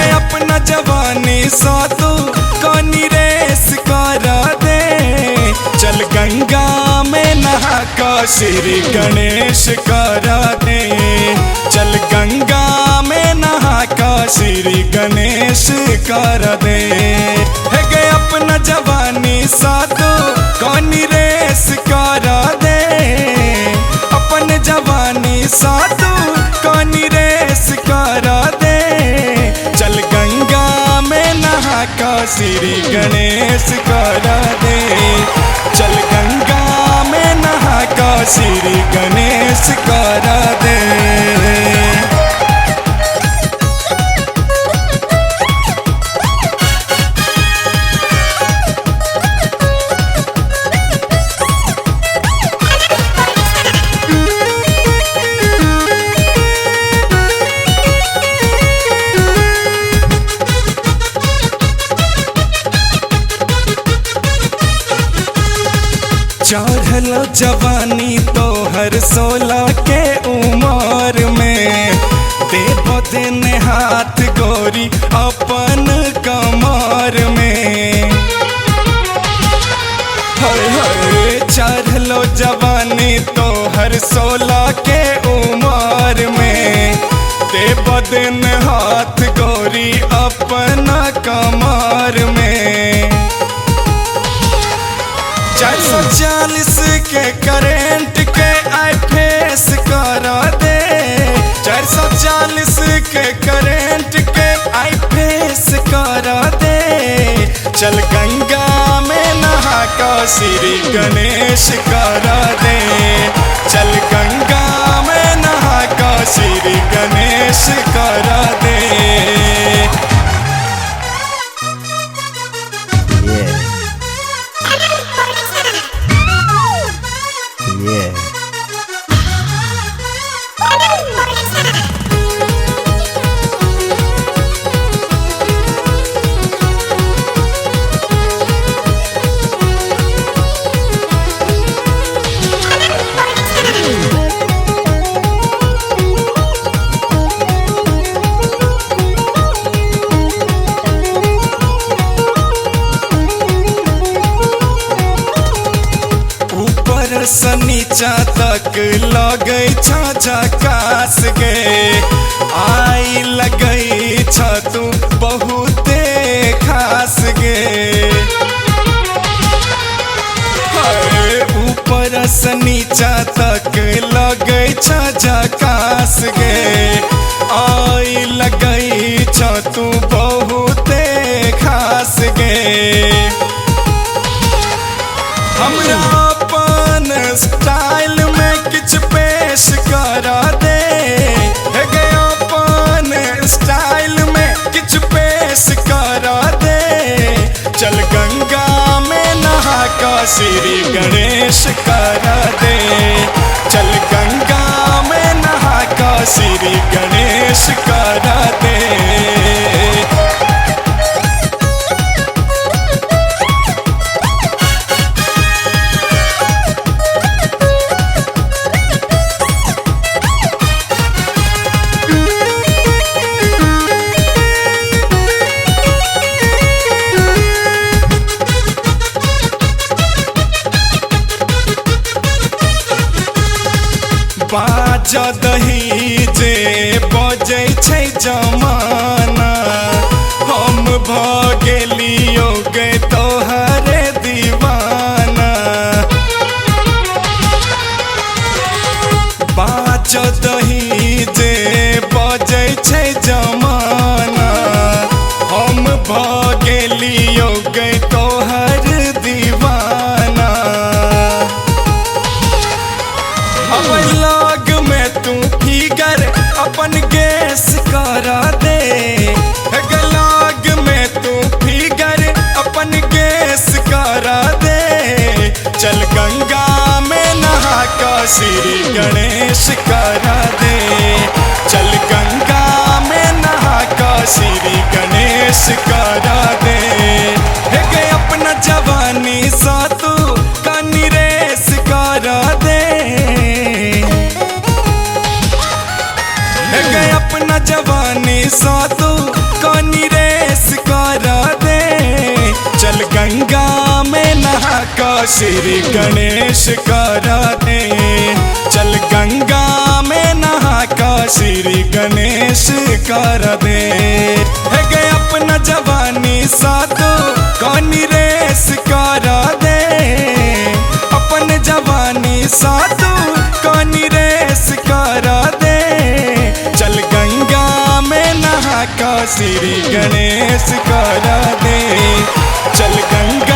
गए अपना जवानी सा तू कनी रेस कर दे। चल गंगा में नहा का श्री गणेश कर दे। चल गंगा में नहा का श्री गणेश कर दे। हे गए अपना जवानी सा तू कनी रेस कर दे। अपन जवानी सा तू कनी रेस कर दे। चल गंगा में नहा का श्री गणेश कर दे। चल गंगा में नहा का श्री गणेश कर दे। चढ़ल जवानी तोहर 16 के उमर में, देव दिन हाथ गोरी अपन कमर में। हर हर चढ़ल जवानी तोहर 16 के उमर में, देव दिन हाथ गोरी अपन कमर में। 440 के करेंट के आई फेस कर दे। 440 के करेंट के आई फेस कर दे। चल गंगा में नहा का श्री गणेश कर दे। चल गंगा में नहा का श्री गणेश कर दे। Yeah. ऊपर से नीचा तक लगै झकास गे, आई लगै छ तू बहुते खास गे। ऊपर से नीचा तक लगै झकास गे, आई लगै छ तू बहुते खास गे। हमरा अपन स्टाइल में किछ पेश कर दे। हे गए अपन स्टाइल में किछ पेश कर दे। चल गंगा में नहा का श्री गणेश कर दे। चल गंगा में नहा का श्री गणेश कर दे। बाज दही जे बजै छै जमाना, हम भ गेलियो गे तोहरे दीवाना। बाज दही जे बजै छै जमाना, हम भ गेलियो गे तोहर दीवाना। लग में तू फिगर अपन गैस कर दे। लग में तू फिगर अपन गैस कर दे। चल गंगा में नहा का श्री गणेश कर दे। चल गंगा में नहा का श्री गणेश कर दे। हे गए अपना जवानी सा तू कनी रेस कर दे। हे गए अपना जवानी सा तू कनी श्री गणेश कर दे। चल गंगा में नहा का श्री गणेश कर दे। हे गए अपना जवानी साधु कौनी रेस कर दे। अपन जवानी साधु कौनी रेस कर दे। चल गंगा में नहा का श्री गणेश कर दे। चल गंगा